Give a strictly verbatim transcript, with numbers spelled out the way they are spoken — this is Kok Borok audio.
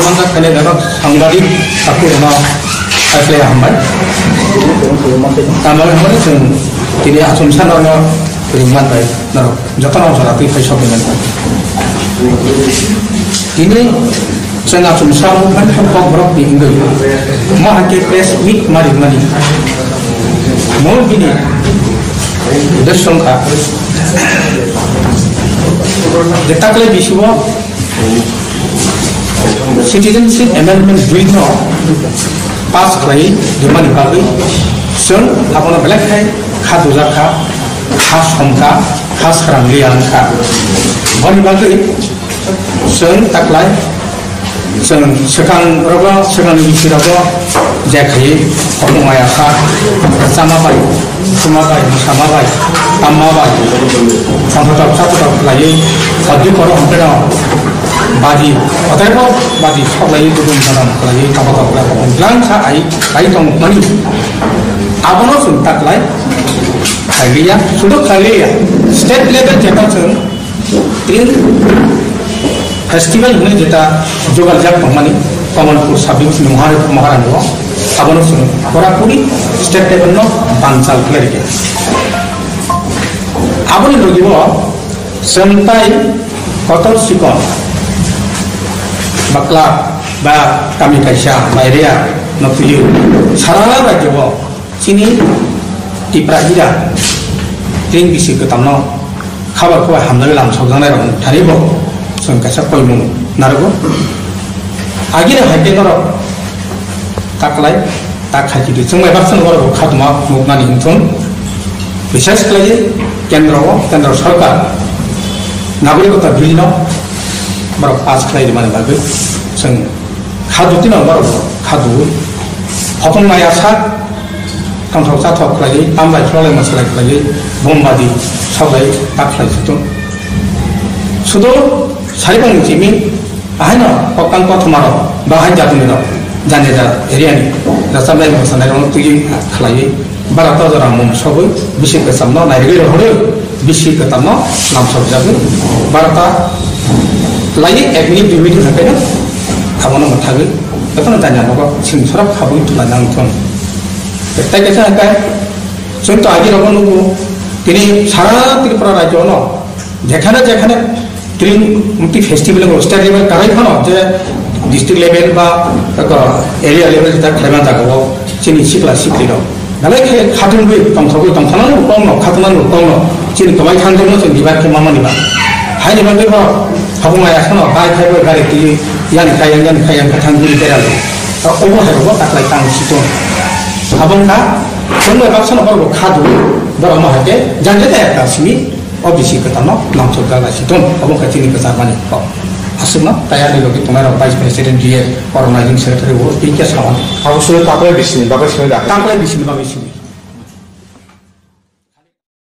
Manjak khainai norok sangbadik takhuk rokno haiphilai hambai. Tamoni hwnmani chwng tini achomsa norokno ringman bai norok jotono jora twi phai sok hinwi. Tini chwng achomsa movement kok borok ni wngwi mo hai khe press meet ma ringmani. Mol bini uddesyo wngkha je taklai bisi o Citizenship Amendment Bill no pass khlai rimani bagwi chwng abono belai khai kha dujak kha, kha som kha, kha sram liya wng kha. Boni bagwi chwng taklai chwng swkang rogo, swkang ni bisi rogo je khai hokmung maya kha, chama bai, Suma bai, sama bai, tamma bai, samphatok, samphatok khlaiwi, sadi koro hwnkhe no badi, kotorbo badi soklaiwi, dudum dadam khlaiwi, tongkha tongkha, langsa ai, ai tongmani. Abono chwng taklai khailiya, sudo khailiya, state level jeta chwng Tini festival hwnwi jeta jogaljak tongmani Kamalpur sub-division ni Mahar-, Maharani o, abono chwng purapuri state level no banchal khlai rikha. Aboni logi o chwng tai kotor sikon bakla ba kami kaisa ba area no twiwi sara rajyo o Chini Tipra ira ring bisi kwtamno khabar kubai hamjagwi lam sokjaknai rok thani bo chwng kaisa koimung narogo. Agini hai khe norok taklai tak khai chidi chwng bai baksa norok khatuma muknani hinthung bises khlai kendro o kendro sarkar nagarikota bill no borok pass khlai rimani bagwi chwng Khadu tino borok khadu. Hokong maya sak tongthok chathok khlaiwi, tambai khlolai masalai khlaiwi, bombadi sobai tak khlai situng. Sudo saribang chimi, ahaino koktang kothoma rok, bahai jatuni rok, jani jat area ni, racham lai masalai rok twi khlaiwi. Bara ta jora mung sogwi bisi kwcham no nairigwi rohorwi bisi kwtam no lamsok jagwi bara ta lai ek minute dui minute hakai no abono mwthagwi jotono janya nogo sing sorok habwi thulai nang thung. Tai kaisa hakai chwng to agi rogo nugo tini sara Tripura rajyo no Jekhane jekhane tring mukti festival o state level karai phano je district level ba eko area level ta khlaiman jaga o chini sikla sikli rok. Belai khe khatungwi tongthogwi tongthana no kong no khatungma no kong no chini kwbai thangjak no chwng dibai khe mamani ba. Haini bagwi bo habung maya khano bai khai bai gari twi yani kayang yani kayang khathang guri beralo. Obo hai bo taklai tang situng. Habung kha chwng bai baksa no borok khadu borok ma hai khe jang jete ta simi. O bisi kwtalno lamsok jak lai si tong, obo khe chini kwchar mani kok. Aswkno tayar ni logi tongnai rok Vice President, D A, Organizing Secretary, O P K Sawan. Abo simi taklai bisini bagwi simi da. Taklai bisini bagwi simi.